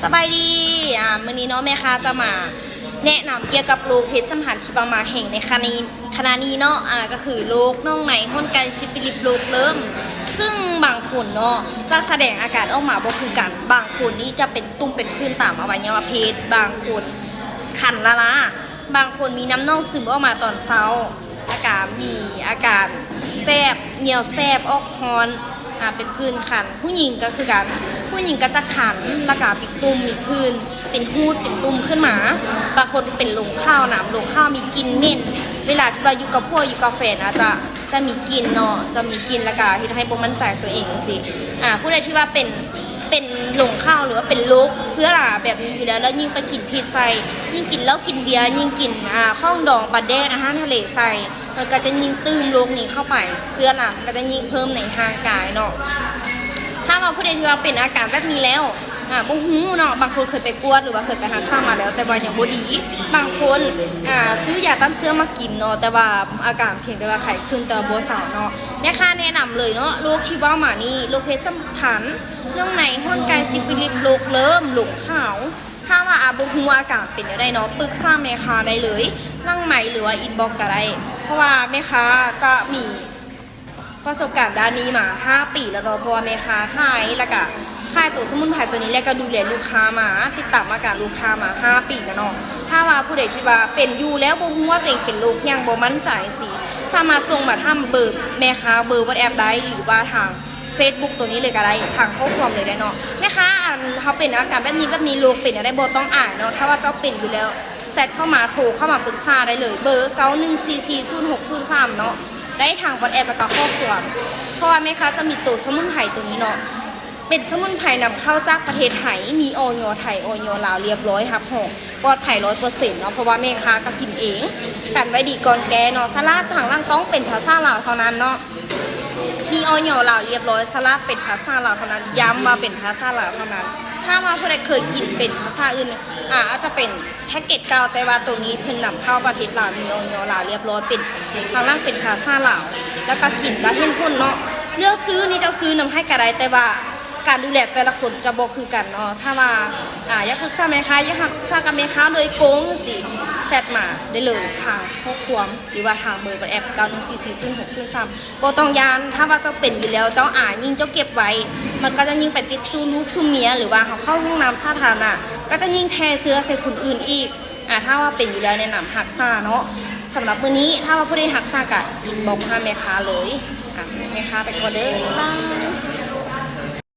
ສະບາຍດີ ອາ ມື້ນີ້ເນາະ ແມ່ຄ້າຈະມາແນະນຳກ່ຽວກັບໂລກເພດສຳພັນທີ່ວ່າມາແຮງໃນຂະນະນີ້ ຂະນະນີ້ເນາະ ອາ ກໍຄືໂລກໜອງໃນຮ້ອນໄກ່ ຊິຟິລິດ ໂລກເລີ່ມ ຊຶ່ງບາງຄົນເນາະ ຈະສະແດງອາການອອກມາບໍ່ຄືກັນ. ບາງຄົນນີ້ຈະເປັນຕຸ່ມເປັນຜື່ນຕາມອະໄວຍະວະເພດ, ບາງຄົນຄັນລ້າໆ, ບາງຄົນມີນ້ຳໜອງຊຶມອອກມາຕອນເຊົ້າ. ແລ້ວກະມີອາການແສບ, ໜຽວແສບ, ອອກຮ້ອນ, ອາ ເປັນຜື່ນຄັນ. ຜູ້ຍິງກໍຄືກັນ, ຜູ້ຍິງກໍຈະຄັນ, ແລ້ວກະມີຕຸ່ມ, ມີຜື່ນ, ເປັນຮູດ, ເປັນຕຸ່ມຂຶ້ນມາ. ບາງຄົນເປັນລົງຂາວນຳ, ລົງຂາວມີກິ່ນເໝັນ. ເວລາທີ່ວ່າຢູ່ກັບຜົວ, ຢູ່ກັບແຟນອາດຈະ, ຈະມີກິ່ນເນາະ, ຈະມີກິ່ນ ແລ້ວກະເຮັດໃຫ້ບໍ່ໝັ້ນໃຈຕົວເອງຈັ່ງຊີ້. ອາ ຜູ້ໃດທີ່ວ່າເປັນ ເປັນລົງຂາວ ຫຼືວ່າເປັນໂລກເຊື້ອລາແບບນີ້ຢູ່ແລ້ວ ແລ້ວຍິ່ງໄປກິນພິດໃສ່, ຍິ່ງກິນເຫຼົ້າກິນເບຍ, ຍິ່ງກິນ ອາ ຂອງດອງ, ປາແດກ, ອາຫານທະເລໃສ່, ມັນກໍຈະຍິ່ງຕື່ມໂລກນີ້ເຂົ້າໄປ, ເຊື້ອລາມັນກໍຈະຍິ່ງເພີ່ມໃນຮ່າງກາຍເນາະ. ຖ້າວ່າຜູ້ໃດທີ່ວ່າເປັນອາການແບບນີ້ແລ້ວ ອາ ບໍ່ຮູ້ເນາະ, ບາງຄົນເຄີຍໄປກວດ ຫຼືວ່າເຄີຍໄປຮັກສາມາແລ້ວ ແຕ່ວ່າຍັງບໍ່ດີ, ບາງຄົນ ອາ ຊື້ຢາຕ້ານເຊື້ອມາກິນເນາະ ແຕ່ວ່າອາການພຽງແຕ່ວ່າໄຂ້ຂຶ້ນ ແຕ່ວ່າບໍ່ເຊົາເນາະ. ແມ່ຄ້າແນະນຳເລີຍເນາະ, ໂລກທີ່ເວົ້າມານີ້ ໂລກເພດສຳພັນ ເນື່ອງໃນຮ້ອນໄກ່ ຊິຟິລິດ ໂລກເລີ່ມ ລົງຂາວ. ຖ້າວ່າ ອາ ບໍ່ຮູ້ວ່າອາການເປັນແນວໃດເນາະ, ປຶກສາແມ່ຄ້າໄດ້ເລີຍ ຫຼັງໄມ ຫຼືວ່າອິນບັອກກໍໄດ້, ເພາະວ່າແມ່ຄ້າຈະມີປະສົບການດ້ານນີ້ມາຫ້າປີແລ້ວເນາະ, ເພາະວ່າແມ່ຄ້າຂາຍ ແລ້ວກະຂາຍໂຕສະໝຸນໄພໂຕນີ້ ແລ້ວກະດູແລລູກຄ້າມາ, ຕິດຕາມອາການລູກຄ້າມາຫ້າປີແລ້ວເນາະ. ຖ້າວ່າຜູ້ໃດທີ່ວ່າເປັນຢູ່ແລ້ວບໍ່ຮູ້ວ່າຕົວເອງເປັນໂລກຫຍັງ, ບໍ່ໝັ້ນໃຈຊີ້, ສາມາດສົ່ງມາຖາມເບີແມ່ຄ້າ, ເບີວັອດແອັບໄດ້ ຫຼືວ່າທາງ ເຟສບຸກໂຕນີ້ເລີຍກໍໄດ້, ທາງຂໍ້ຄວາມເລີຍໄດ້ເນາະ. ແມ່ຄ້າ ອັນ ເຮົາເປັນອາການແບບນີ້ແບບນີ້ ໂລກເປັນແນວໃດ ບໍ່ຕ້ອງອາຍເນາະ. ຖ້າວ່າເຈົ້າເປັນຢູ່ແລ້ວ ແຊັດເຂົ້າມາ, ໂທເຂົ້າມາປຶກສາໄດ້ເລີຍ, ເບີເກົ້າໜຶ່ງສີ່ສີ່ສູນຫົກສູນສາມເນາະ, ໄດ້ທາງວັອດແອັບ ແລ້ວກໍຂໍ້ຄວາມ. ເພາະວ່າແມ່ຄ້າຈະມີໂຕສະໝຸນໄພໂຕນີ້ເນາະ, ເປັນສະໝຸນໄພນຳເຂົ້າຈາກປະເທດໄທ, ມີ ອອຍ ໄທ, ອອຍ ລາວ ລຽບຮ້ອຍ, ຮັບຮອງ ປອດໄພຮ້ອຍເປີເຊັນເນາະ, ເພາະວ່າແມ່ຄ້າກໍກິນເອງ, ກັນໄວ້ດີກ່ອນແກ້ເນາະ. ສະຫຼາກທາງຫຼັງຕ້ອງເປັນພາສາລາວເທົ່ານັ້ນເນາະ, ມີ ອອຍ ລາວລຽບຮ້ອຍ, ສະຫຼາກເປັນພາສາລາວເທົ່ານັ້ນ, ຢ້ຳວ່າເປັນພາສາລາວເທົ່ານັ້ນ. ຖ້າວ່າຜູ້ໃດເຄີຍກິນເປັນພາສາອື່ນ ອາ ອາດຈະເປັນແພັກເກັດເກົ່າ, ແຕ່ວ່າໂຕນີ້ເພິ່ນນຳເຂົ້າປະເທດລາວ, ມີ ອອຍ ລາວລຽບຮ້ອຍ, ເປັນ ທາງຫຼັງເປັນພາສາລາວ, ແລ້ວກໍກິນກໍເຫັນຜົນເນາະ. ເລື່ອງຊື້ນີ້ເຈົ້າຊື້ນຳໃຜກໍໄດ້, ແຕ່ວ່າ ການດູແລແຕ່ລະຄົນຈະບໍ່ຄືກັນເນາະ. ຖ້າວ່າ ອາ ຢາກປຶກສາແມ່ຄ້າ, ຢາກຮັກສາກັບແມ່ຄ້າໂດຍກົງຈັ່ງຊີ້, ແຊັດມາໄດ້ເລີຍທາງຂໍ້ຄວາມ ຫຼືວ່າທາງເບີວັອດແອັບ ເກົ້າໜຶ່ງສີ່ສີ່ສູນຫົກສູນສາມ. ບໍ່ຕ້ອງຢ້ານ, ຖ້າວ່າເຈົ້າເປັນຢູ່ແລ້ວ ເຈົ້າອາຍ, ຍິ່ງເຈົ້າເກັບໄວ້ ມັນກໍຈະຍິ່ງໄປຕິດສູ່ລູກສູ່ເມຍ, ຫຼືວ່າເຮົາເຂົ້າຫ້ອງນ້ຳສາທາລະນະ ກໍຈະຍິ່ງແຜ່ເຊື້ອໃສ່ຄົນອື່ນອີກ. ອາ ຖ້າວ່າເປັນຢູ່ແລ້ວ ແນະນຳຮັກສາເນາະ. ສຳລັບມື້ນີ້ ຖ້າວ່າຜູ້ໃດຮັກສາ ກະອິນບັອກຫາແມ່ຄ້າເລີຍ. ອາ ແມ່ຄ້າໄປກ່ອນເດີ, ບາຍ.